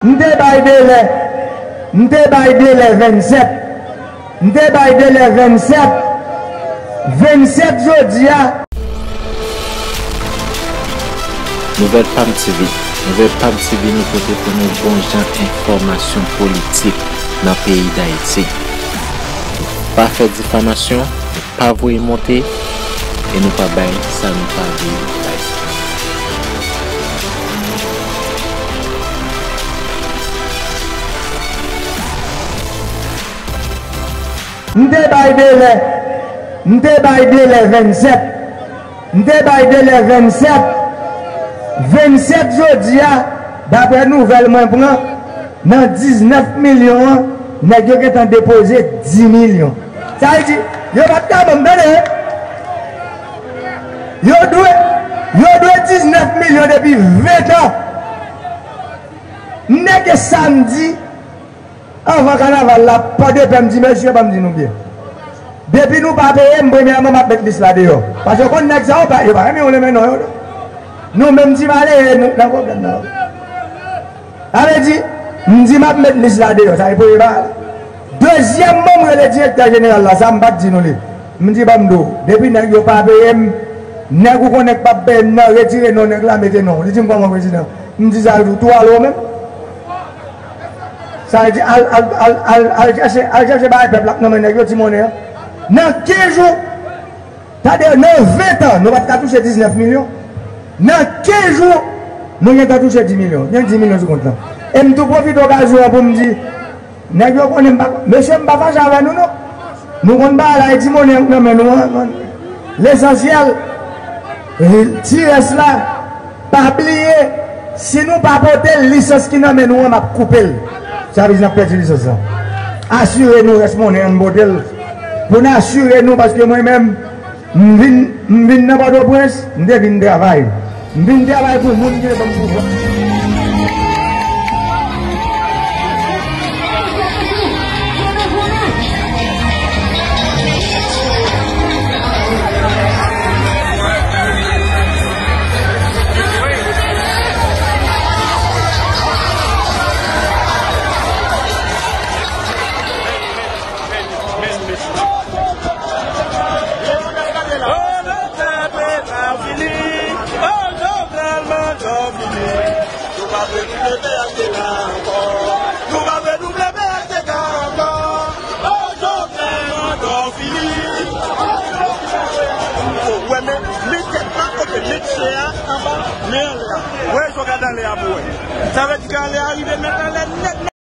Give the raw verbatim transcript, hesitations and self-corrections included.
M te bay delè, m te bay delè vennsèt. M te bay delè vennsèt. Vennsèt jodi a. Nouvèl Pam T V. Nouvèl Pam T V nou pote pou nou bon jan enfòmasyon politik nan peyi Dayiti. Nou pa fè difamasyon, nou pa voye monte, e nou pa bay sa nou pa vle bay. M te bay delè, m te bay delè vennsèt. M te bay delè vennsèt. Vennsèt jodi a, daprè nouvèl mwen pran, nan diznèf milyon an, nèg yo gentan depoze dis milyon. Sa vle di, yo pa t ka ban m, tande, yo dwe, yo dwe diznèf milyon depi ven tan. M nèke samdi, anvan kanaval la, Pòdepè, m di, mesye, ban m di nou byen. Depi nou pa peye m, premyèman, m ap met lis la deyò. Paske w konn nèg sa yo pa, yo pa renmen yo renmen non yo, non. Nou menm ti malere, nou nan pwoblèm nan. Sa vle di, m di m ap met lis la deyò, sa e premye bagay la. Dezyèmman, m rele direktè jeneral la, sa m pa t di nou li. M di, ban m di w, depi nèg yo pa peye m, nèg ou konnen k p ap peye m nan, retire non nèg la, mete non w. Li di m, kòman, prezidan? M di sa tou, tou alo menm. Sa vle di, al, al, al, al, al chèche, al chèche bagay pèp la k nan men nèg yo, ti monnen an. Nan kenz jou, tande, nan ven tan, nou pa t ka touche diznèf milyon. Nan kenz jou, nou gentan touche dis milyon. Gen dis milyon sou kont lan. E m tou pwofite okazyon an pou m di, nèg yo konnen m pa, mesye, m pa fache avè nou, non. Nou konn bagay la, e ti monnen k nan men nou an, lesansyèl, ti rès la, pa bliye, si nou pa pote l, lisans ki nan men nou an, m ap koupe l. Sa vle di n ap pèdi lisans lan. Asire nou rès monnen an, n pote l. Pou n asire nou, paske mwen menm, m vin, m vin nan Pòtoprens, m te vin travay. M vin travay pou moun ki te ban m pouvwa. Ou wè, men, men tèt la, ok, men chè a anba, men anlè a. Wè, jòg anlè a pou wè. Sa vle di ke anlè a rive met anlè nèt.